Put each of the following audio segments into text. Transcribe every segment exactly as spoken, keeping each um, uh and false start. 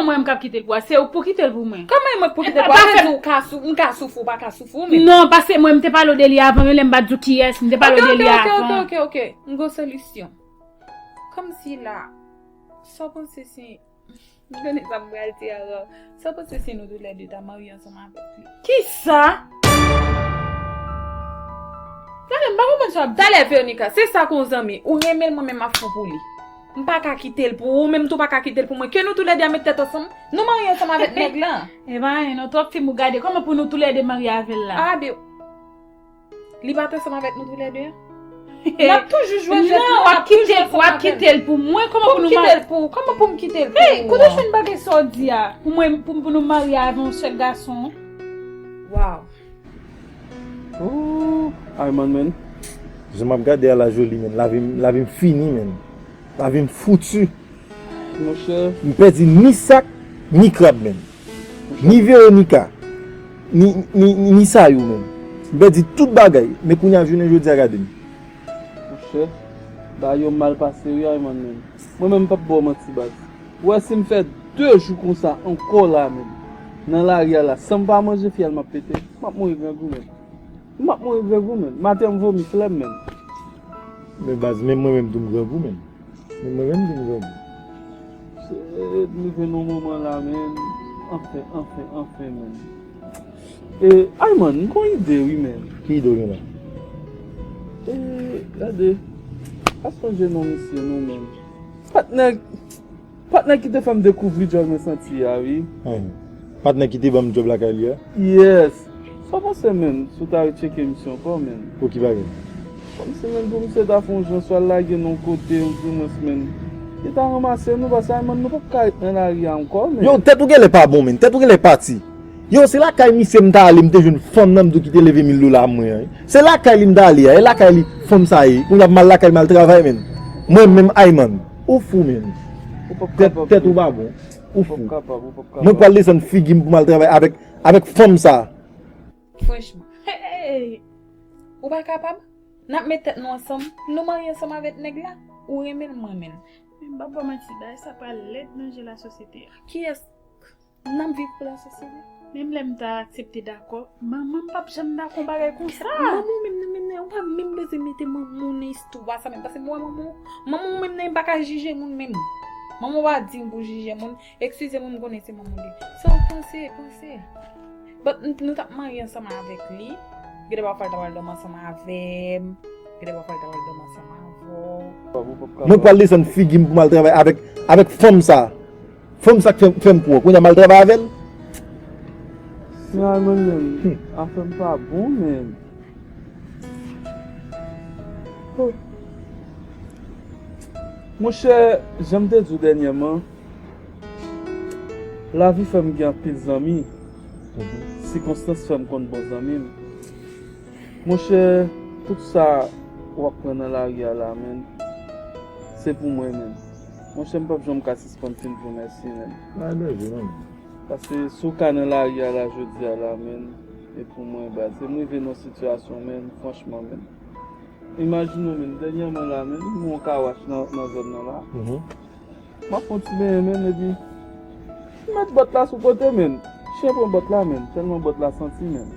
Mwen, m k ap kite l pou a. Se ou k pou kite l pou mwen. Kòman e mwen k pou kite l pou a? Sa vle di ou ka sou, m ka soufri, ou pa ka soufri ou menm. Non, paske mwen, m te pale w de li avan, yon lè m pa t di w kiyès, m te pale w de li avan. Ok, ok, ok, ok, ok. M gon solisyon. Kòmsi la, sa w panse si, m konnen sa m pral di a, sa w panse si nou toulède ta marye ansanm avèk li? Kisa? Gade, m pa konprann sa w ap di. Talè, Veronica, se sa k yon zanmi. Ou renmen l, mwen menm m ap fou pou li. M pa ka kite l pou ou, ou menm tou pa ka kite l pou mwen. Ke nou toulède a met tèt ansanm, nou marye ansanm avèk nèg la. E pa anyen non, twòp fim ou gade. Kòman pou nou toulède marye avè l la? A, be, li pa t ansanm avèk nou toulède a? N ap toujou jwe jwèt la, n ap toujou ansanm avè l. W ap kite l pou mwen? Kòman pou nou marye? Pou m kite l pou ou? Kòman pou m kite l pou ou? Hey, kote w jwenn bagay sa w di a? Pou mwen, pou, pou nou marye avè yon sèl gason? Waw. Ooh, Ayman, menn. Jan m ap gade a la, Joly, menn. Lavi m, lavi m fini, menn. Lavi m fouti. Monchè. M pèdi ni sak, ni krab, menn. Ni Veronica, ni, ni, ni, ni Sayou, menn. M pèdi tout bagay. Men kounye a, jounen jodi a, gade m. Monchè, bagay yo mal pase wi, Ayman, menn. Mwen menm, m p ap ba w manti, baz. Ou wè, si m fè de jou konsa ankò la menm, nan lari a la, san m pa manje, fyèl m ap pete, m ap mouri grangou menm. M ap mouri grangou menm. Maten an m vomi flèm menm. Men baz, menm mwen menm tou m grangou menm. Menm mwen menm tou m grangou. Se, m rive nan moman la menm. Anfen, anfen, anfen menm. E, Ayman, m gon ide wi menm. Ki ide w gen la? E, gade, pa sonje non misye non menm. Patnè, patnè ki te fè m dekouvri djòl mwen santi a wi. Patnè ki te ban m djòb lakay li a? Yes. Sa w panse menm, si w ta retcheke misye ankò menm? Pou ki bagay? Kòmsi menm pou misye ta fè yon jan, swa l lage n yon kote, oudimwens menm, li ta ranmase nou, paske Ayman, nou p ap ka ret nan lari a ankò menm. Yo, tèt ou genlè pa bon menm, tèt ou genlè pati. Yo, se lakay misye m t ale, m te jwenn fanm nan m di w ki te leve mil dola mwen an. Se lakay li m t ale a, e lakay li fanm sa ye. Kounye a m al lakay li m al travay menm. Mwen menm Ayman. Ou fou menm. Tèt, tèt ou pa bon. Ou fou. Mwen pral desann figi m pou m al travay avèk, avèk fanm sa. Franchman. Hey! Ou pa kapab? N ap met tèt nou ansanm. Nou marye ansanm avèk nèg la. Ou renmen l, m renmen l. Men m p ap ba w manti, bagay sa pral lèd nan je lasosyete a. Kiyès? N ap viv pou lasosyete. Menm lè m ta aksepte dakò, manman m p ap janm dakò yon bagay konsa. Manman w menm nan, menm nan, ou pa menm bezwen mete manman w nan istwa sa menm. Paske m wè manman w, manman w menm nan, li pa ka jije moun menm. Manman w pa di m pou jije moun. Eskize mwen, m konnen se manman w li. Sa w panse, panse. But n-, nou t ap marye ansanm avèk li. Genlè pafwa l ta pral dòmi ansanm avè m. Genlè pafwa l ta pral dòmi ansanm avè w. Mwen pral desann figi m pou m al travay avèk, avèk fanm sa. Fanm sa k fè, fè m kou an. Kounye a m al travay avè l. Finalman menm, afè m pa bon menm. Monchè, jan m te di w dènyèman, lavi fè m gen anpil zanmi. Sikonstans fè m konn bon zanmi m. Monchè, tout sa w ap pran nan lari a la, menn, se pou mwen, menn. Monchè, m p ap janm ka sispann fin di w mèsi, menn. Pa nève non, menn. Paske si w ka nan lari a la jodi a la, menn, e pou mwen, baz. E m rive nan yon sitiyasyon, menn, franchman, menn. Imajine w, menn, dènyèman la, menn, m wè yon kawach nan, nan zòn nan la. M ap fè yon ti benyen, menn, epi m met bòt la sou kote, menn. Chen pran bòt la, menn. Tèlman bòt la santi, menn.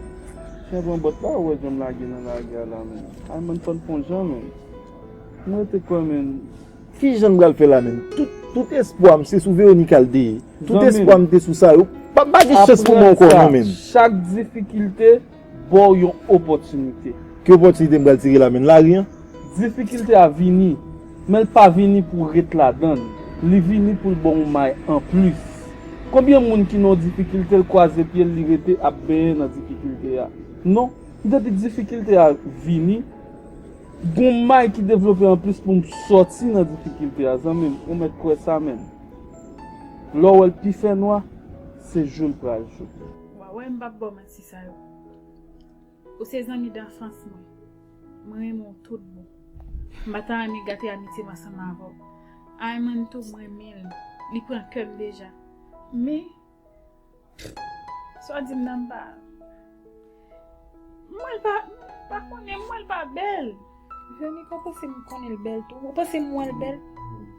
Chen pran bòt la, ou wè jan m lage nan lari a la, menn. Ay, menn, fò n fè yon jan, menn. M rete kwè, menn. Ki jan n pral fè la, menn? Tout, tout espwa m, se sou Veronica l te ye. Tout espwa m te sou sa yo. Pa, pa gen chans pou mwen ankò, non, menn. Chak difikilte, ba w yon opòtinite. Ki opòtinite m pral tire la, menn? Lari an? Difikilte a vini, men l pa vini pou w ret ladan l. Li vini pou l ba w yon may anplis. Konbyen moun ki nan yon difikilte, l kwaze pye l, li rete ap benyen nan difikilte a? Non. Depi difikilte a vini, gon may ki devlope anplis pou m sòti nan difikilte a, zanmi m. Ou mèt kwè sa, menn. Lè w wè l pi fènwa, se jou l pral jou. W a wè m p ap ba w manti sa yo. Ou se zanmi danfans mwen. Mwen renmen w tout bon. M pa ta renmen gate amitye m ansanm avè w. Ayman tou, mwen renmen l. Li pran kè m deja. Men, sa w di m nan m pa, m wè l pa, m pa konnen, m wè l pa bèl. Veronica, ou panse m konnen l bèl tou? Ou panse m wè l bèl?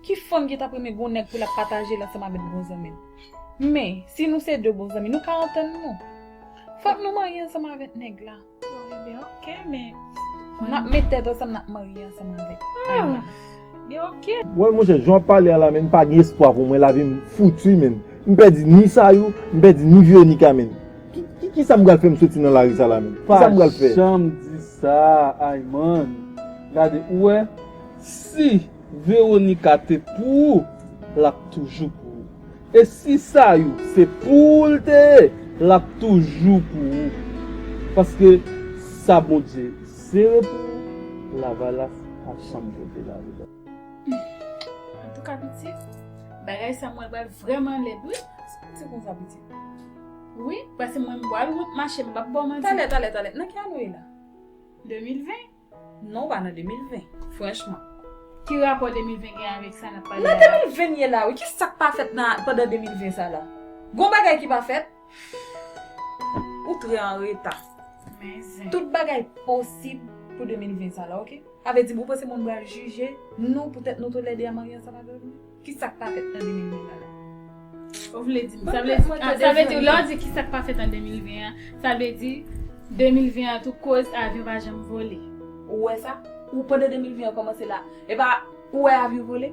Ki fanm ki t ap renmen gon nèg pou l ap pataje l ansanm avèk gon zanmi l? Men, si nou se de bon zanmi, nou ka antann nou. Fòk nou marye ansanm avèk nèg la. Bon, ebyen, ok, men. N ap met tèt ansanm, n ap marye ansanm avèk Ayman. Ebyen, ok. Wè, monchè, jan w ap pale a la, menn, m pa gen espwa pou mwen, lavi m fouti, menn. M pèdi ni Sayou, m pèdi ni Veronica, menn. Ki, ki, kisa m pral fè m soti nan lari sa la, menn? Kisa m pral fè? Pa janm di sa, Ayman. Gade, ou wè, si Veronica te pou ou, l ap toujou pou ou. E si Sayou se pou ou l te ye, l ap toujou pou ou. Paske sa Bondye sere pou ou, Lavalas pa janm pote lari. Antouka, pitit, bagay sa mwen pral vrèman lèd, wi. Sa w di konsa, pitit? Wi, paske mwen m pral wont mache, m p ap ba w manti. Talè, talè, talè. Nan ki ane w ye la? De mil ven. Non, w pa nan de mil ven, franchman. Ki rapò de mil ven gen avèk sa n ap pale a la? Nan de mil ven n ye la, wi. Ki sa k pa fèt nan, pandan de mil ven sa la? Gon bagay ki pa fèt? Ou trè an reta. Men zen. Tout bagay posib pou de mil ven sa la, ok? Sa vle di, ou panse moun pral jije nou poutèt nou toulède a marye ansanm avèk nou? Ki sa k pa fèt nan de mil ven la? Ou vle di m, sa vle di, ah, sa vle di, lè w di ki sa k pa fèt an de mil ven an, sa vle di de mil ven an tou koz avyon pa janm vole. Ou wè sa? Ou pandan de mil ven an kòmanse la, e pa ou wè avyon vole?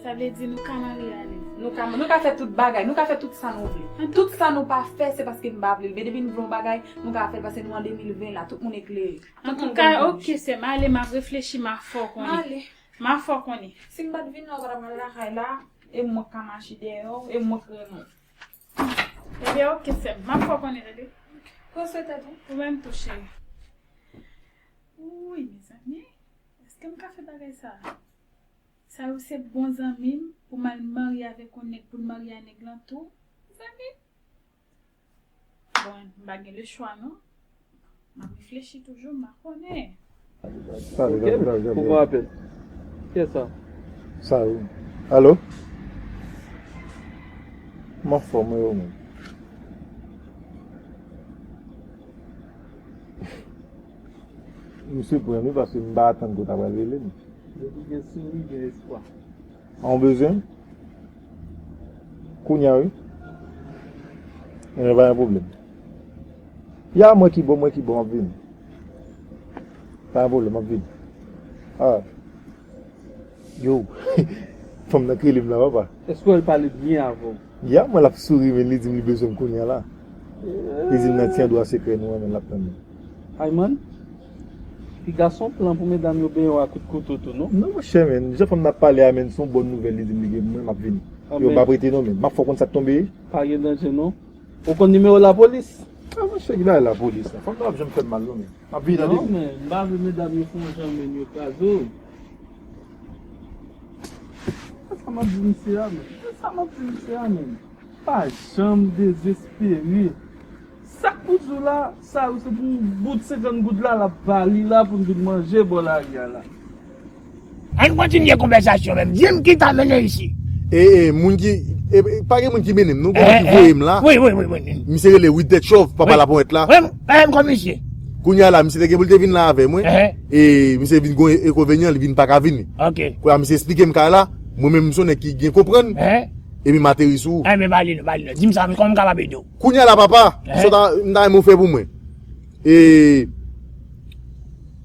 Sa vle di nou ka marye alèz. Nou ka, nou ka fè tout bagay, nou ka fè tout sa nou vle. Tout sa nou pa fè, se paske n pa vle l. Men depi n vle yon bagay, nou ka fè l paske nou an de mil ven la, tout moun eklere. Antouka, ok, sè m, ale, m ap reflechi, m a fè w konnen. Ale. M a fè w konnen. Si m pa t vin la, ou pa t ap pral lakay la, e mwen k ka mache dèyè w, e mwen k renmen w. Ebyen, ok, sè m, m ap fè w konnen, tande. Pran swen tèt ou. Ou menm tou, cheri. Wouy, mezanmi, èske m ka fè bagay sa? Sa yo se bon zanmi m, pou m al marye avèk yon nèg, pou l marye a nèg lan tou? Mezanmi. Bon, m pa gen lechwa non. M ap reflechi toujou, m pa konnen. Sa, ok, sa, sa, sa, pou mwen apèl. Kiyès sa? Sa, wi. Alo? M anfòm, wi, ou menm? M siprann, wi, paske m pa atann ke w ta pral rele m. Depi gen souri, gen espwa. An w bezwen m? Kounya, wi. Ebyen, pa gen pwoblèm. Ya, mwen ki bon, mwen ki bon, m ap vini. Pa gen pwoblèm, m ap vini. Ah. Yo, fanm nan k rele m la, papa. Èske w wè l pale byen avè w? Ya, mwen l ap souri, men li di m li bezwen m kounya la. Li di m nan ti andwa sekrè nou an, men l ap tann mwen. Ayman, piga se yon plan pou medam yo benyen w a kout kouto tou, non? Non, monchè, men, jan fanm nan ap pale a, men, se yon bòn nouvèl li di m li gen pou mwen, m ap vini. Yo, m p ap rete non, men. M ap fè w konn sa k tonbe. Pa gen danje, non. Ou konn nimewo lapolis? Ah, monchè, ki bagay lapolis la? Fanm nan p ap janm fè m mal, non, men. M ap vini, tande. Non, men, m pa vle medam yo fè yon jan men yo kraze w. Sa m ap di misye a, men. Sa m ap di misye a, men. Pa janm dezespere. Sa k pou di w la, sa yo se pou yon bout senkant goud la, l ap ba li la pou n vin manje bò lari a la. Ann kontinye konvèsasyon menm. Di m ki ta mennen isi. E, e, moun ki, e, e, pa gen moun ki mennen m, non, gon moun ki voye m la. Wi, wi, wi, wi. Misye rele Widet Chòv, papa laponyèt la. Wi, m, e, m konn misye. Kounya la, misye te gen pou l te vin la avè mwen. E, misye vin gon enkonvenyan, li vin pa ka vini. Ok. Kounya, misye esplike m kay la, mwen menm, m se yon nèg ki gen konprann. Epi m ateri sou ou. Enben, pale nou, pale nou. Di m sa, kòman m kapab ede w? Kounya la, papa, sa w ta, m ta renmen w fè pou mwen. E,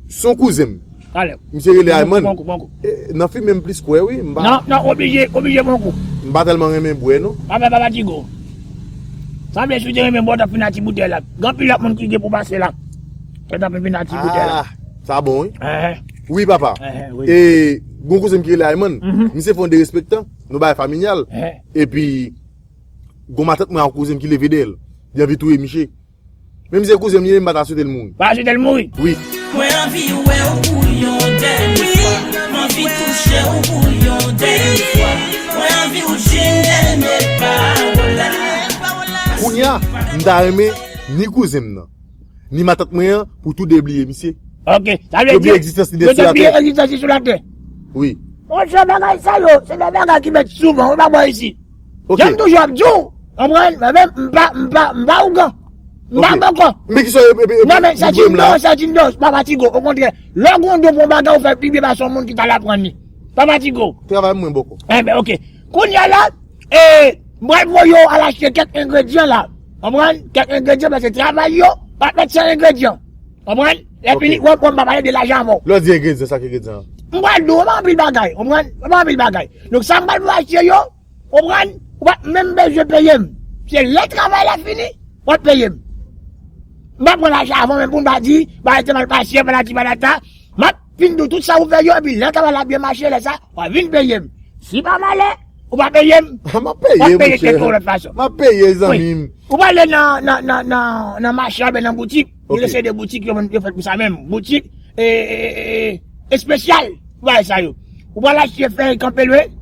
se yon kouzen m. Talè. Misye rele Ayman. Bon kou, bon kou. E, nan fimen m plis kwè, wi. M pa... Non, non, oblije, oblije bon kou. M pa tèlman renmen bwè, non. Papa, papa Tigo. Sanble si w te renmen bwè, w t ap fin ak ti boutèy la. Gen anpil lòt moun ki gen pou pase la. Yo t ap fin ak ti boutèy la. Ah, sa bon, wi. Wi, papa. E, gon kouzen m ki rele Ayman. Misye fè yon derespektan. Nou bay familyal. Epi, gon matant mwen ak kouzen m ki leve dèyè l. Li anvi touye misye. Men misye kouzen m li ye, m pa ta swete l mouri. Pa swete l mouri? Wi. Mwen anvi wè w pou yon dènye fwa. M anvi touche w pou yon dènye fwa. Mwen anvi w di m dènye pawòl la. Kounya, m ta renmen ni kouzen m nan, ni matant mwen an, pou toude bliye misye. Ok, sa vle di yo bliye egzistans li sou latè. Wi. Monchè, bagay sa yo, se de bagay ki mèt souvan, ou pa bò isi. Ok. Jan m toujou ap di w, konprann, mwen menm, m pa, m pa, m pa ougan. M pa poko. Men ki sa yo, epi, non, men sa di m non, sa di m non, papa Tigo, okontrè. Lè w gon don pou yon bagay, ou fè l pi byen pase yon moun ki t al aprann li. Papa Tigo. Travay mwen boko. Enben, ok. Kounya la, e, M pral voye w al achte kèk engredyan la. Konprann? Kèk engredyan, paske travay yo pa fèt san engredyan. Konprann? Lè fini, wè, wè, m pa pale de lajan avè w. Lè w di engredyan, sa ki engredyan an? M pral di w, w pa anpil bagay, konprann? W pa anpil bagay. Donk, sa m pral voye achte yo, konprann? Ou pa menm bezwen peye m. Se lè travay la fini, w ap peye m. M pa pran lajan avè w, men pou m pa di, bagay te mal pase, patati patata. M ap fin di w tout sa ou fè yo, epi lè travay la byen mache, lè sa, w a vin peye m. Si pa malè, ou pa peye m, m ap peye tèt ou yon lòt fason. M ap peye, zanmi m. Ou prale nan, nan, nan, nan, nan mache oubyen nan boutik, gen yon seri de boutik yo, yo fèt pou sa menm. Boutik, e, e, e, e, espesyal pou bagay sa yo. Ou pral achte fèy kanpe lwen,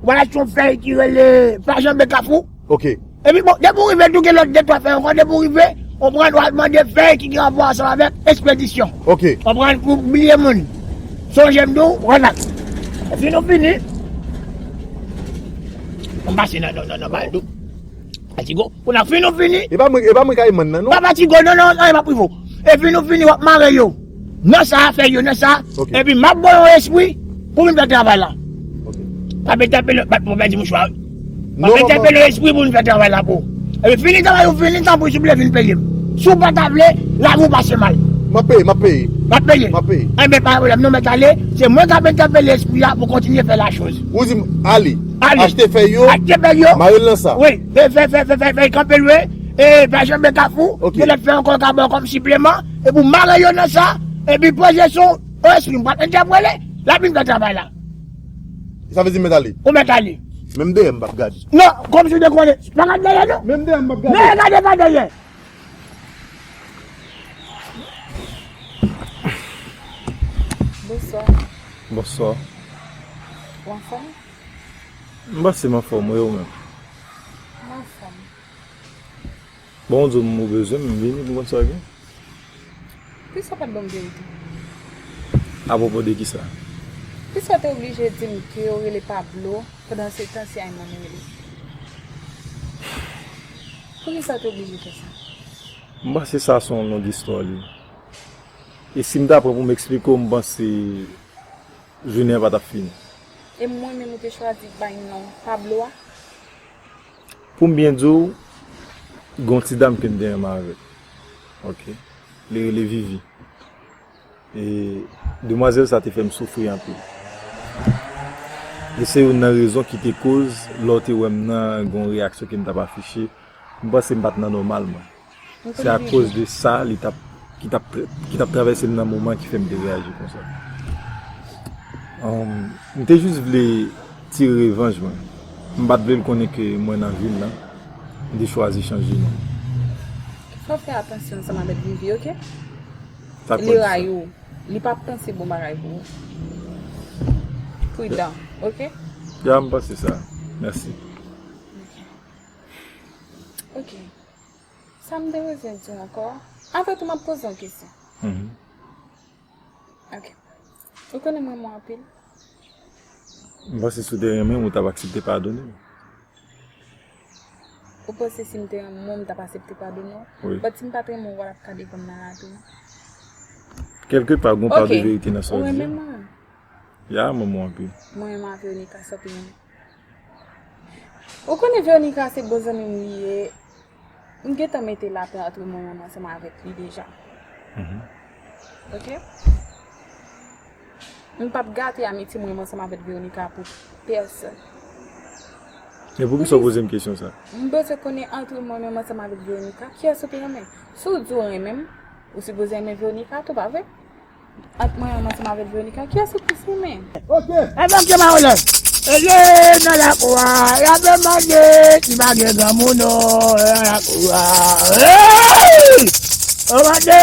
ou pral achte yon fèy ki rele pa janbe kafou. Ok. Epi bon, depi w rive tou gen lòt de twa fèy ankò, depi w rive, w pran, w al mande fèy ki gen rapò ansanm avèk espedisyon. Ok. W pran pou bliye moun. Sonje m di w, w ann ak. Fin ou fini. M pase nan, nan, nan, nan bal tou. Atigo, pou n ap fin ou fini. E pa mwen, e pa mwen kay mann nan, non? Pa Atigo, non, non, non, e pa privo. E fin ou fini, w ap mare yo. Nan sa, fè yo nan sa. Ok. Epi m ap ba w yon espri pou vin fè travay la. Ok. Pa pete apel, pa, pa pèdi mouchwa. Pa pete apel yon espri pou vin fè travay la pou. Epi fini travay ou fini, tanpri, si w vle vin peye m. Si w pa ta vle, lavi w pase mal. M ap peye, m ap peye. M ap peye. M ap peye. Enben, pa gen pwoblèm, non, mèt ale. Se mwen k ap entèpele espri a pou kontinye fè lachoz. Ou di m ale. Ale. Achte fèy yo. Achte fèy yo. Mare l nan sa. Wi. E fè, fè, fè, fè, fè kanpe lwen. E pa janbe kafou. Ok. Gen lòt fèy ankò ka ba w kòm sipleman. Epi w mare yo nan sa. Epi poze sou yon espri. M pral entèpele. L ap vin fè travay la. Sa vle di m mèt ale? Ou mèt ale. Menm dèyè m p ap gade. Non, kòmsi w te konnen. Pa gade dèyè, non. Menm dèyè m p ap gade. Men gade pa dèyè. Bonswa. Bonswa. Ou anfòm? M panse m anfòm, wi, ou menm? M anfòm. Bon, ou di m ou bezwen m, m vini pou m konn sa w gen. Poukisa w pa t ban m verite? Apwopo de kisa? Poukisa w te oblije di m ke w rele Pablo, pandan se tan se Ayman ou rele? Poukisa w te oblije fè sa? M panse sa se yon long istwa li. E si m ta pran pou m eksplike w, m panse jounen an pa t ap fini. E mwen menm ou te chwazi bay non Pablo a? Pou m byen di w, gen yon ti dam ke m te renmen avèk. Ok. Li rele Vivi. E demwazèl sa te fè m soufri anpil. E se youn nan rezon ki te koz, lè w te wè m nan, gen yon reyaksyon ke m t ap afiche, m panse m pa t nan nòmal mwen. Se akoz de sa li t ap, ki t ap, ki t ap travèse m nan moman ki fè m te reyaji konsa. Ann, m te jis vle tire revanj mwen. M pa t vle l konnen ke mwen nan vi l lan. M te chwazi chanje non. Fò w fè atansyon ansanm avèk Vivi, ok? Li rayi w. Li p ap panse bon bagay pou ou. Pridan, ok? Ya, m panse sa. Mèsi. Ok. Sa m te bezwen di w ankò? Anfèt, ou m ap poze yon kesyon. Mhm. Ok. Ou konnen m renmen w anpil. M panse si w te renmen m, ou t ap aksepte padone m. Ou panse si m te renmen w, m t ap aksepte padone w? Wi. But si m pa t renmen w, w t ap ka defann nan lari tou. Kèlkepa, gen yon pa de verite nan sa w di a. Ou renmen mwen? Ya, m renmen w anpil. Mwen renmen Veronica, santi mwen. Ou konnen Veronica se bon zanmi m li ye. M gentan mete lapè antre mwen menm ansanm avèk li deja. Mhm. Ok? M p ap gate amitye mwen menm ansanm avèk Veronica pou pèsonn. E poukisa w poze m kesyon sa? M bezwen konnen antre mwen menm ansanm avèk Veronica, kiyès ou pi renmen? Si w di w renmen m, ou sipoze renmen Veronica tou, pa vre? Ant mwen menm ansanm avèk Veronica, kiyès ou plis renmen? Ok. Envòke pawòl la. Eye nan lakou a, y ap mande si pa gen granmoun nan lakou a. Hey! Yo mande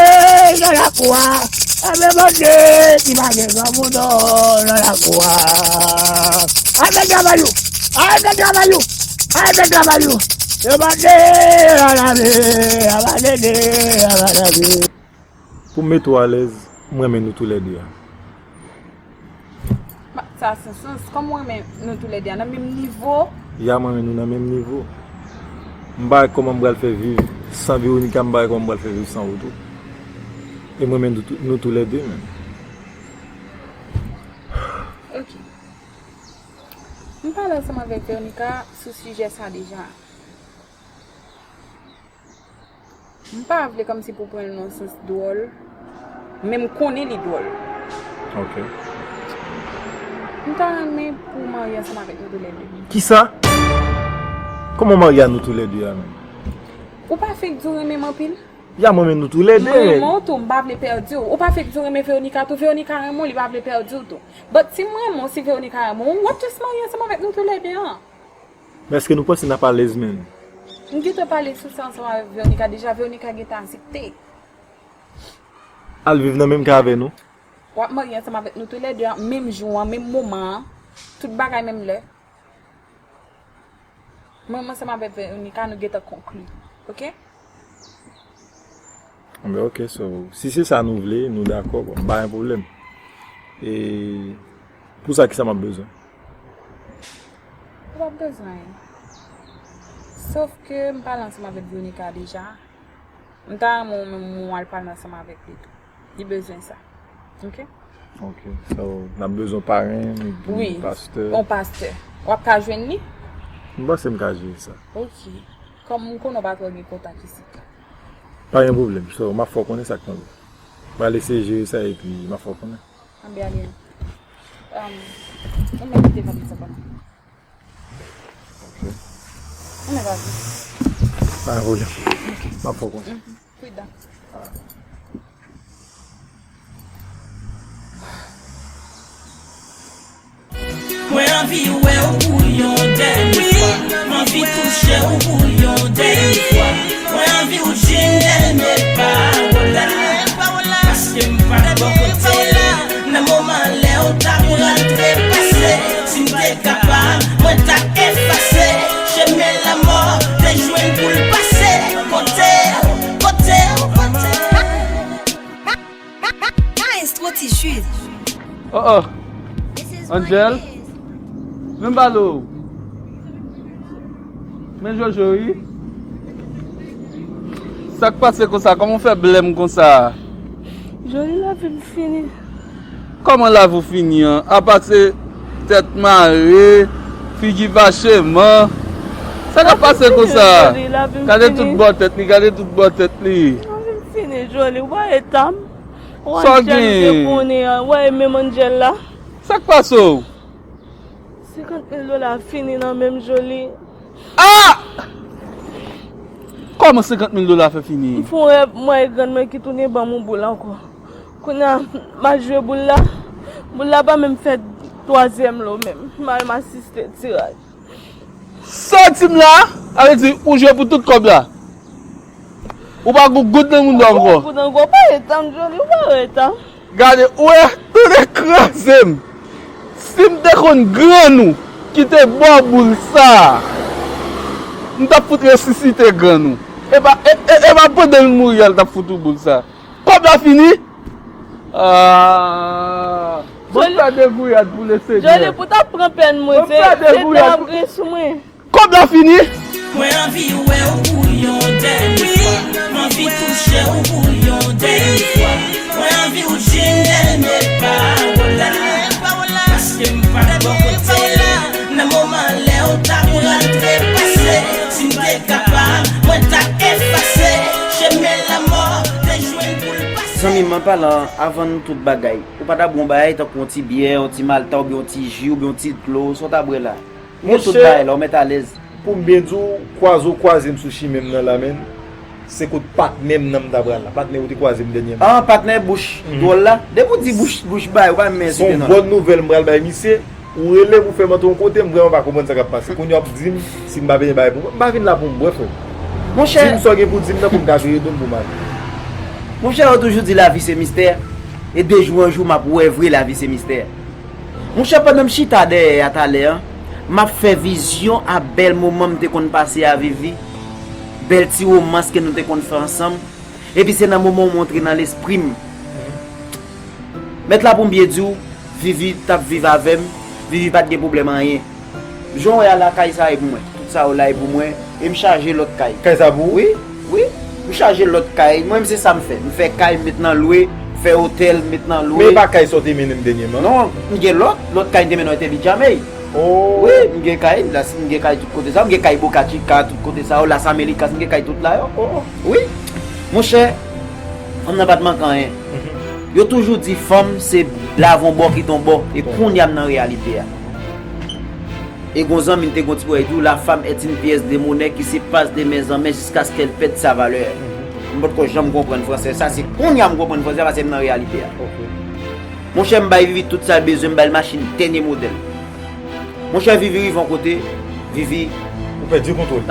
nan lakou a, y ap mande si pa gen granmoun nan lakou a. Al fè travay ou, al fè travay ou, al fè travay ou. Yo mande nan lame, a pa dede, a pa dede. Pou m mete w alèz, m renmen nou toulède a. Ba, sa san sans. Kòman w renmen nou toulède a nan menm nivo? Ya, m renmen nou nan menm nivo. M pa wè kòman m pral fè viv san Veronica, m pa wè kòman m pral fè viv san ou tou. E m renmen nou tou, nou toulède menm. Ok. M pa Ansanm avèk Veronica sou sijè sa deja. M pa vle kòmsi pou pran l nan sans dwòl, men m konnen li dwòl. Ok. M ta renmen pou w marye ansanm avèk nou toulède. Kisa? Kòman marye a nou toulède a menm? Ou pa fenk di w renmen m anpil? Ya, mwen menm nou toulède. Mwen renmen w tou, m pa vle pèdi w. Ou pa fenk di w renmen Veronica tou, Veronica renmen w, li pa vle pèdi w tou. But si m renmen w, si Veronica renmen w, w ap just marye ansanm avèk nou toulède an. Men èske nou panse n ap alèz menm? M gentan pale sou sa ansanm avèk Veronica deja, Veronica gentan aksepte. Al viv nan menm kay avè nou? W ap marye ansanm avèk nou toulède an, menm jou an, menm moman an, tout bagay menm lè. Mwen menm ansanm avèk Veronica, nou gentan konkli. Ok? Anben ok, so, si se sa nou vle, nou dakò, bon, m pa gen pwoblèm. E pou sa, kisa m ap bezwen? Ou p ap bezwen anyen. Sof ke m pale ansanm avèk Veronica deja. M ta renmen w menm ou al pale ansanm avèk li tou. Li bezwen sa. Ok? Ok, so, n ap bezwen parenn, epi Wi, pastè. Yon pastè. W ap ka jwenn li? M panse m ka jere sa. Ok. Kòm m konnen w pa twò gen kontak isit la. Pa gen pwoblèm, so, m ap fè w konnen sa k pran. M pral eseye jere sa, epi m ap fè w konnen. Anben ale. Um, ou mèt kite valiz la ban mwen. Ou mèt ale. Pa gen pwoblèm. M ap fè w konnen. Pridan. Mwen anvi wè w pou yon dènye fwa. M anvi touche w pou yon dènye fwa. Mwen anvi w di m dènye pawòl la. Paske m pa bò kote w. Nan moman lè w ta pral trepase. Si m te kapab, mwen t ap efase. Chemen lanmò te jwenn pou l pase. Kote w, kote w, kote w. Maestro T-Shirt. Oh oh. Angel. Men balo. Men Jojo wi. Sa k pase konsa? Kòman w fè blèm konsa? Jolie, lavi m fini. Kòman lavi w fini an? Apa se tèt mare, figi fache man. Sa k ap pase konsa? Gade tout bò tèt li, gade tout bò tèt li. Lavi m fini, Jolie. Ou pa eta m. Sa w genyen? Ou wè menm Angel la. Sa k pase w? Senkant mil dola fini nan men m, Jolie. Ah! Kòman senkant mil dola fè fini? M fè yon rèv, m wè grann mwen ki tounen ban m yon boul ankò. Kounye a, m al jwe boul la. Boul la pa menm fè twazyèm lo menm. M al m asiste tiraj. Sa w di m la? Sa vle di ou jwe pou tout kòb la? Ou pa gon goud nan moun ankò? Ou pa eta m, Jolie, ou pa eta m. Gade, ou wè, tande kraze m. Si m te konn grann ou ki te ba w boul sa a, m t ap fout resisite grann ou. E pa, e, e, e pa pandan l mouri a l t ap fout ou boul sa a. Kòb la fini? Ah. Bon, sa degouyad pou le Senyè. Jolie, pou t ap pran pèn mwen, se, se te ap gen sou mwen. Kòb la fini. Mwen anvi wè w pou yon dènye fwa. M anvi touche w pou yon dènye fwa. Mwen anvi w di m dènye pawòl la. Paske m pa bò kote w. Nan moman lè w ta pral trepase. Si m te kapab, mwen t ap efase. Chemen lanmò te jwenn pou l pase. Zanmi m, an palan, avan nou tout bagay, ou pa ta bwè yon bagay tankou yon ti byè, yon ti malta, oubyen yon ti ji, oubyen yon ti dlo, sa w ta bwè la? Ou gen tout bagay la, ou mèt alèz. Pou m byen di w, kwaze w kwaze m sou chimen m nan la, menn, se kot patnè m nan m ta pral la. Patnè ou te kwaze m dènyèman. Ah, patnè bouch dwòl la? Depi w di bouch, bouch bay, ou pa menm ensite non. Se yon bòn nouvèl m pral bay misye. Ou rele pou fè m antre yon kote, m vrèman pa konprann sa k ap pase. Kounye a w ap di m si m pa benyen bagay pou mwen. M pa vin la pou m bwè, frè m. Monchè. Di m sa w gen pou di m nan pou m ka vire do m pou m ale. Monchè, yo toujou di lavi se mistè. E de jou an jou, m ap wè vre lavi se mistè. Monchè, pandan m chita dèyè a talè a, m ap fè vizyon a bèl moman m te konn pase a Vivi, bèl ti womans ke nou te konn fè ansanm, epi se nan moman w montre nan lespri m. Mèt la pou m byen di w, Vivi t ap viv avè m, Vivi pa t gen pwoblèm anyen. Jan w wè a la, kay sa a e pou mwen. Tout sa yo la e pou mwen. E m chaje lòt kay. Kay sa pou ou? Wi, wi. M chaje lòt kay. Mwen menm se sa m fè. M fè kay, m met nan lwe. M fè otèl, m met nan lwe. Men e pa kay sa w te mennen m dènyèman? Non, m gen lòt. Lòt kay m te mennen w te Bidjamey. Oh. Wi, m gen kay, la, m gen kay tout kote sa, m gen kay Boca Chica, tout kote sa yo, Las Américas, m gen kay tout la yo. Oh, oh. Wi. Monchè, fanm nan pa t manke anyen. Yo toujou di fanm se lav on bò kite on bò, e kounye a m nan reyalite a. E gon zanmi m te gon ti bò, li di w, la femme est une pièce de monnaie qui se passe de main en main jusqu'à ce qu'elle perde sa valeur. M potko janm konprann fransè sa, se kounye a m konprann fransè paske m nan reyalite a. Monchè, m bay Vivi tout sa l bezwen, m ba l machin dènye modèl. Monchè, Vivi rive yon kote, Vivi. Ou pèdi kontwòl.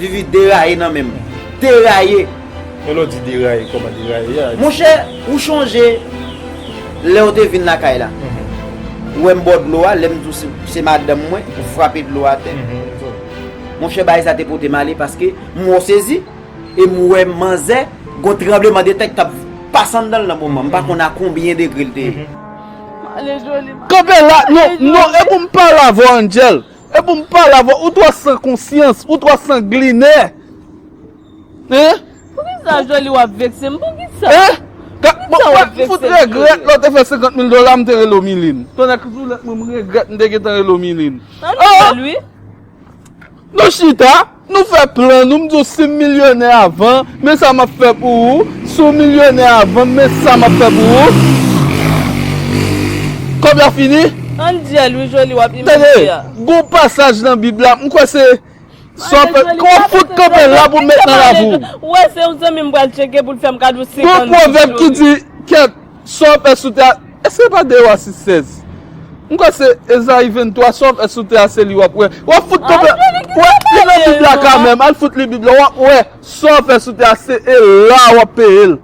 Vivi deraye nan men m. Deraye. Men lè w di deraye, kòman deraye a? Monchè, ou chonje lè w te vin lakay la? Ou wè m bò dlo a, lè m di w se, se madanm mwen, ou frape dlo atè. Monchè, bagay sa te pote m ale paske m wè w sezi, e m wè manzè, gon tranbleman de tè k t ap pase anndan l nan moman. M pa konn a konbyen degre l te ye. Kanpe la, non, non, e pou m pale avè w, Angel. E pou m pale avè w, ou twò san konsyans, ou twò sanglinè. Hein? Poukisa Joly w ap vekse m? Poukisa? Hein? Poukisa w ap vekse m? M fout regrèt lè w te fè senkant mil dola, m te rele w Miline. Tonnè ki soulèt mwen, m regrèt m te gentan rele w Miline. Angel, wi. Nou chita, nou fè plan nou, m di w si m milyonè avan, men sa m ap fè pou ou, si w milyonè avan, men sa m ap fè pou ou. Kòb la fini? Angel, wi, Joly, w ap imilye a. Tande, gon pasaj nan Bib la, m kwè se, sa w fè, kòman fout kanpe la pou m met nan lavi w? Ou wè, se yon zanmi m pral tcheke pou l fè m kado senkant mil dola. Gon pwovèb ki di, kèt, sa w fè sou tè a, èske pa Dewa sis sèz? M kwè se Ezayi venntwa, sa w fè sou tè a, se li w ap wè. W ap fout kanpe, wè, li nan Bib la kanmenm, al fout li Bib la, w ap wè, sa w fè sou tè a, se e la w ap peye l.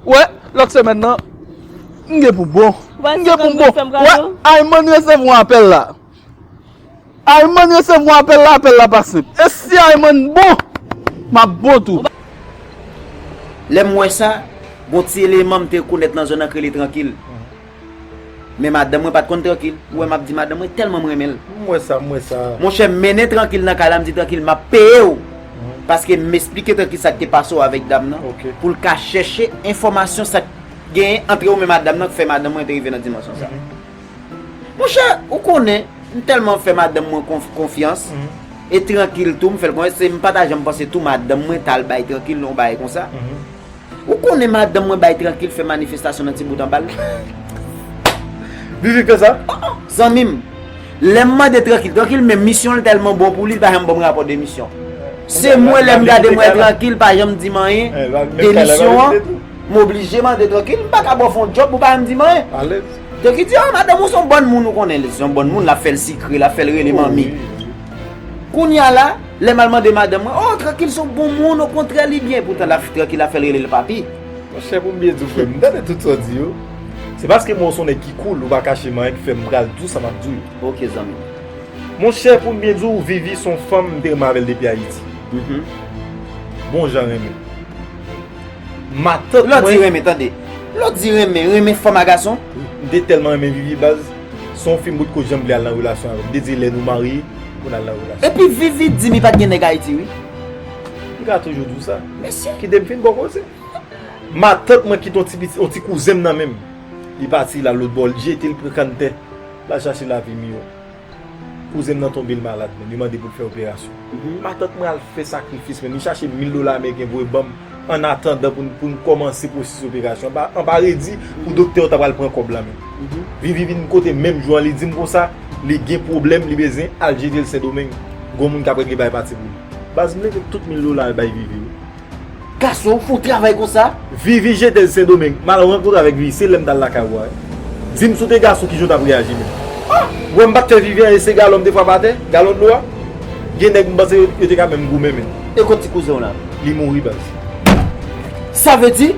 Wè, lòt semèn nan, m gen pou bon. M gen pou bon. Wè, Ayman resevwa apèl la. Ayman resevwa apèl la, apèl la pa senp. E si Ayman bon, m ap bon tou. Lè m wè sa, gon ti eleman m te rekonèt nan zòn nan k rele Trankil. Men madanm mwen pa t konn Trankil. Ou wè m ap di madanm mwen tèlman m renmen l. M wè sa, m wè sa. Monchè, m mennen Trankil nan kay la, m di Trankil, m ap peye w. Paske m esplike Trankil sa k te pase w avèk dam nan, pou l ka chèche enfòmasyon sa k genyen ant ou menm ak dam nan k fè madanm mwen te rive nan dimansyon sa. Monchè, ou konnen, m tèlman fè madanm mwen konf-, konfyans, e Trankil tou, m fè l konnen, se, m pa ta janm panse tou madanm mwen t al bay Trankil yon bagay konsa. Ou konnen madanm mwen bay Trankil fè manifestasyon nan ti bout anba l. Vivi fè sa? Zanmi m, lè m mande Trankil, Trankil menm misyon l tèlman bon pou li, li pa janm ban m rapò de misyon. Se mwen, lè m gade m wè Trankil pa janm di m anyen de misyon an. M oblije mande Trankil, m pa ka ba w fè yon djòb pou w pa janm di m anyen. Alèz. Trankil di, ah, madanm ou se yon bòn moun, ou konnen, li se yon bòn moun, l ap fè l sikre, l ap fè l rele manmi. Kounye a la, lè m al mande madanm mwen, oh, Trankil se yon bon moun, okontrè, li byen. Poutan, l ap, Trankil ap fè l rele l papi. Monchè, pou m byen di w, frè m, m tande tout sa w di yo. Se paske mwen se yon nèg ki cool, ou pa kache m anyen ki fè m pral di w sa m ap di w yo. Ok, zanmi. Monchè, pou m byen di w, Vivi se yon fanm m te renmen avè l depi Ayiti. Bon jan renmen. Matant mwen. Lè w di renmen, tande. Lè w di renmen, renmen fanm a gason? M te tèlman renmen Vivi, baz. Se yon fi m potko janm vle al nan relasyon avè l. M te di lè nou marye, pou n al nan relasyon. Epi Vivi di m li pa t gen nèg Ayiti, wi. M ka toujou di w sa. Mesye. Kite m fin ba w koze. Matant mwen kite yon ti piti, yon ti kouzen m nan men m. Li pati, l al lòt bò, li jete l pran kanntè. L al chache lavi miyò. Kouzen m nan tonbe, l malad menm, yo mande pou l fè operasyon. Matant mwen al fè sakrifis menm, li chache mil dola ameriken voye ban m, annatandan pou n, pou n kòmanse pwosesis operasyon. Anba, anba redi pou doktè yo ta pral pran kòb la menm. Vivi vin kote menm jou an, li di m konsa, li gen pwoblèm, li bezwen al jete l Sendomeng. Gon moun k ap regle bagay pati pou li. Baz, m leve tout mil dola yo bay Vivi yo. Gason, ou fè yon travay konsa? Vivi jete l Sendomeng, m al rankontre avèk Vivi, se lè m t al lakay ou a, wi. Di m si w te gason, kijan w t ap reyaji menm? Ah! Ou wè m pa t fè Vivi anyen, se galon m te frape atè, galon dlo a. Gen nèg m panse yo, yo te ka menm goumen menm. E kot ti kouzen w la? Li mouri, baz. Sa vle di,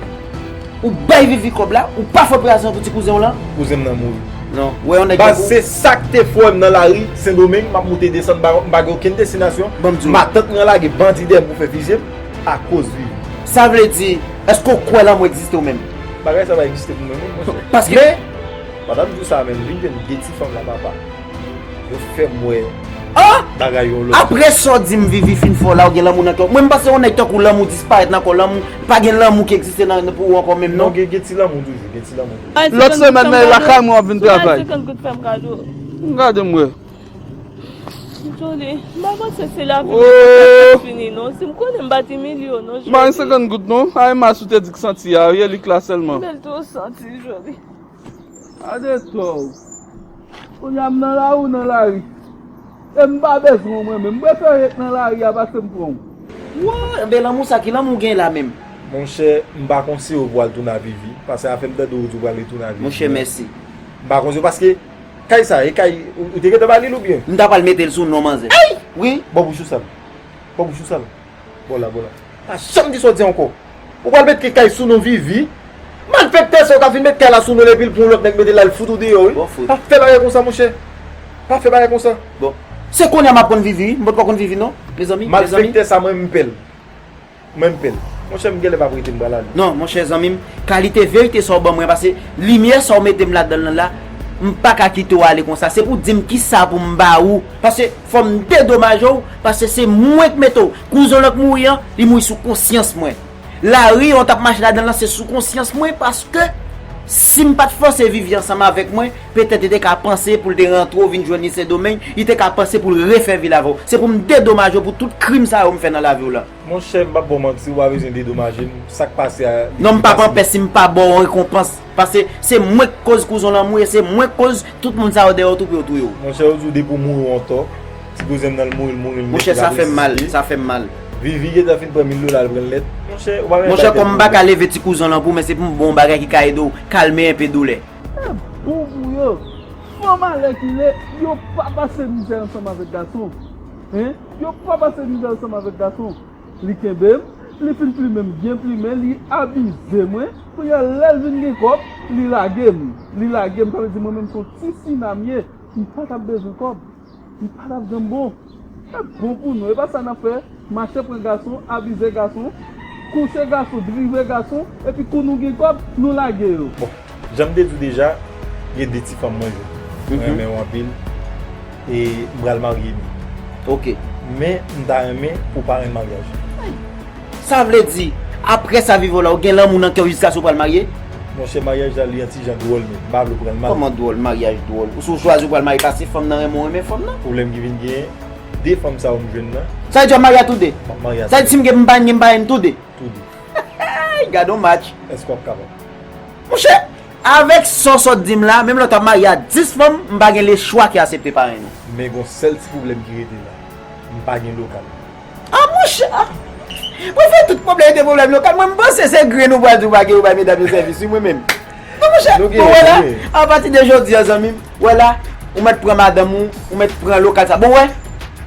ou bay Vivi kòb la, ou pa fè operasyon pou ti kouzen w lan? Kouzen m nan mouri. Non, ou wè yon nèg tankou w. Baz, se sa k te fè m nan lari Sendomeng, m ap moute desann, m pa, m pa gen okenn destinasyon. Ban m di w. Matant mwen lage bandi dèyè m pou fè fizye m. Akoz Vivi. Sa vle di, èske w kwè lanmou egziste ou menm? Bagay sa pa egziste pou mwen menm, monchè. Paske. Men, pandan m di w sa menm, vin jwenn de ti fanm la, papa. Yo fè m wè bagay yon lòt. Apre sa w di m Vivi fin fè w la, ou gen lanmou nan kè w. Mwen, m panse yon nèg tankou w, lanmou disparèt nan kò w, lanmou, pa gen lanmou ki egziste nan, pou ou ankò menm, non? Non, gen, gen ti lanmou toujou, gen ti lanmou toujou. Lòt semèn, men lakay mwen w ap vin travay. Gade m wè. Joli, m pa panse se lavi mwen ki t ap fini non. Si m konnen m pa t imilye w non, Joli. M pa gen senkant goud non. A, e mas ou te di k santi a, wi, e li k la sèlman. Men l tou santi, Joli. Gade tò w. Kounye a m nan lari, w nan lari. E m pa bezwen w mwen menm. M prefere ret nan lari a pase m pran w. Woy, enben lanmou sa, ki lanmou w gen la menm? Monchè, m pa konseye w pou w al tounen a Vivi, paske afè m tande w di w pral retounen a Vivi. Monchè, mèsi. M pa konseye w paske kay sa, e kay, ou, ou te gentan ba li l oubyen? M ta pral mete l sou non manzè. Ay! Wi. Bò bouch ou sal. Bò bouch ou sal. Bò la, bò la. Pa janm di sa w di ankò. Ou pral met kay sou non Vivi. Malfektè sa, ou ka fin met kay la sou non l epi l pran yon lòt nèg mete l la, l fout ou deyò, wi. Bon, fout. Pa fè bagay konsa, monchè. Pa fè bagay konsa. Bon. Se kounye a m ap konn Vivi, wi. M potko konn Vivi, non, mezanmi, mezanmi. Malfektè sa, mwen, m pè l. Mwen, m pè l. Monchè, m genlè p ap rete, m pral ale. Non, monchè, zanmi m, kalite verite sa w ban mwen, paske limyè sa w mete m ladan l lan la, m pa ka kite w ale konsa. Se pou w di m kisa pou m ba ou. Paske fò m dedomaje w, paske se mwen k mete w. Kouzon lan k mouri an, li mouri sou konsyans mwen. Lari an w t ap mache ladan l lan, se sou konsyans mwen, paske si m pa t fòse Vivi ansanm avèk mwen, petèt li te ka panse pou l te rantre w vin jwenn li Sendomeng, li te ka panse pou l refè vi l avè w. Se pou m dedomaje w pou tout krim sa yo m fè nan lavi w la. Monchè, m p ap ba w manti, ou pa bezwen dedomaje m. Sa k pase a, li pase. Non, m p ap anpè si m pa ba w rekonpans. Paske se mwen k koz kouzon lan mouri, e se mwen k koz tout moun sa yo dèyè w tou pou yo touye w. Monchè, yo di w depi w mouri w antò, ti kouzen m nan l mouri, l mouri, l mete l ap resisite. Monchè, sa fè m mal, sa fè m mal. Vivi gentan fin pran mil dola, l pran l nèt. Monchè, ou pa menm bay tèt pwoblèm. Monchè, kòm m pa ka leve ti kouzon lan pou ou, men se pou m ba w yon bagay ki ka ede w kalme enpe doulè. E bon pou yo. Fanm alèkile, yo pa pase mizè ansanm avèk gason. Hein? Yo pa pase mizè ansanm avèk gason. Li kenbe m, li fin plimen m, byen plimen, li abize mwen. Kounye a, lè l vin gen kòb, li lage m. Li lage m, sa vle di mwen menm se yon ti sina m ye. M pa t ap bezwen kòb. M pa t ap janm bon. E bon pou nou, e pa sa n ap fè. Mache pran gason, abize gason, kouche gason, drive gason, epi kou nou gen kòb, nou lage yo. Bon, jan m te di w deja, gen de ti fanm mwen jwenn. Mwen renmen yo anpil. E m pral marye nou. Ok. Men, m ta renmen pou parenn maryaj. Sa vle di, apre sa Vivi la, ou gen lanmou nan kè w jiskaske w pral marye? Monchè, maryaj la, li yon ti jan dwòl, men m pa vle w pran l mal. Kòman dwòl, maryaj dwòl? Ou si w chwazi w pral marye, paske fanm nan renmen w renmen fanm nan. Pwoblèm ki vin genyen, de fanm sa yo m jwenn nan. Sa vle di w ap marye a tou de? M ap marye a tou de. Sa vle di si m gen m pa gen m pa gen tou de? Tou de. Gade yon match. Èske w ap kapab? Monchè, avèk sa w sot di m la, menm lè w ta marye a dis fanm, m pa gen lechwa ki aksepte parenn ou. Men gon sèl ti pwoblèm ki rete la. M pa gen lokal. Ah, monchè! Ah. Mwen fè tout pwoblèm de pwoblèm lokal. Mwen, m panse se grenn ou pral di ou pa gen, ou bay medam yo sèvis, wi, mwen menm. Non, monchè, bon, wè la, apati de jodi a, zanmi m, wè la, ou mèt pran madanm ou, ou mèt pran lokal sa. Bon, wè,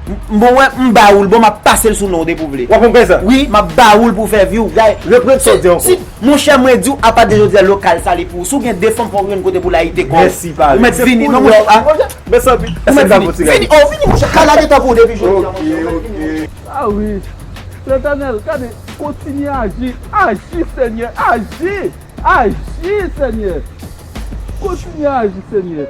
m, bon, wè, m ba ou l, bon, m ap pase l sou non w depi w vle. W ap fè m fè sa? Wi, m ap ba ou l pou w fè vi w. Reprann sa w di ankò. Monchè, mwen di w, apati de jodi a, lokal sa, li pou ou. Si w gen de fanm, fò w jwenn kote pou w la, ite kò w. Mèsi, pale. Ou mèt vini, non, monchè, ah. Mèsi anpil. Ou mèt vini. Vini, oh, vini, monchè, ka lage tan pou w depi jodi a, monchè, ou mèt vini. Ah wi. Letènèl, gade, kontinye aji. Aji, Senyè, aji. Aji, Senyè. Kontinye aji, Senyè.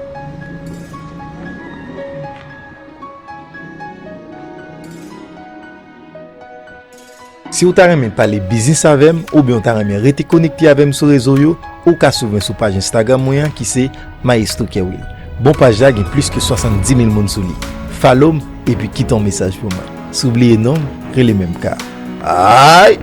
Si w ta renmen pale biznis avè m oubyen w ta renmen rete konekte avè m sou rezo yo, ou ka swiv mwen sou paj Instagram mwen an ki se Maestro Kerwill. Bon, paj la gen plis ke swasanndimil moun sou li. Follow m epi kite yon mesaj pou mwen. Si w bliye non m, rele menm ka. Ay!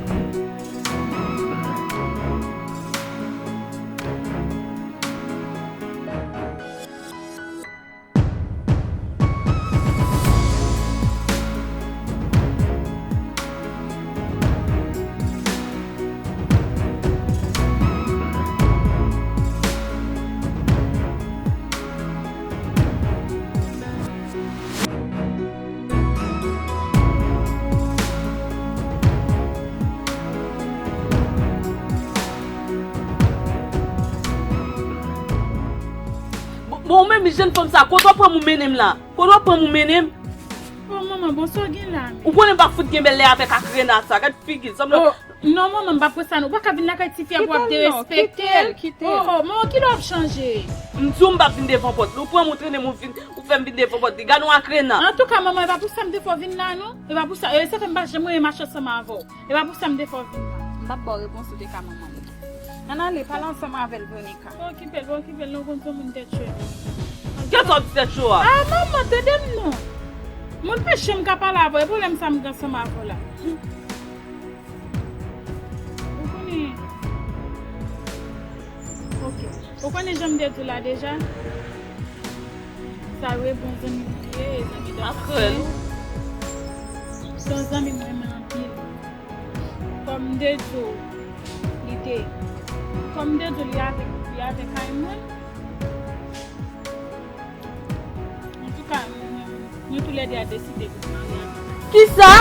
Bon, bon, ou menm jèn fanm sa, kote w pran m ou mennen m la? Kote w pran m ou mennen m? Oh, manman, bon, sa w gen la menm? Ou konnen m pa fout gen bèlè avèk akrena sa, gad figi l, sanble. Oh, non, manman, m p ap wè sa, non. Ou pa ka vin lakay tifi a pou w ap derespekte l. Kite l, non, kite l, kite l. Oh, oh, manman, kilè w ap chanje? M di w m p ap vin devan pòt li. Ou pran m, ou trennen m, ou vin, ou fè m vin devan pòt li. Gad yon akrena. Antouka, manman, e pa pou sa m te fè w vin la, non. E pa pou sa. E se fè m pa janm renmen mache ansanm avè w. E pa pou sa m te fè w vin la. M p ap ba w repons ou te ka manman m. Ann ale, pale ansanm avè l, Veronica. Pa okipe l, pa okipe l, non, konn se yon moun tèt cho. Kiyès w ap di tèt cho a? Ah, manman, tande m non. Mwen pa janm ka pale avè w, e pwoblèm sa m gen ansanm avè w la. Ou konnen. Ok. Ou konnen jan m te di w la deja? Sa yo e bon zanmi m li ye, e zanmi dòt. Se yon zanmi m renmen anpil. Kòm m te di w, li te. Kòm m te di w, li avèk, li avèk kay mwen. Antouka, nou, nou toulède a deside pou n marye avèk. Kisa?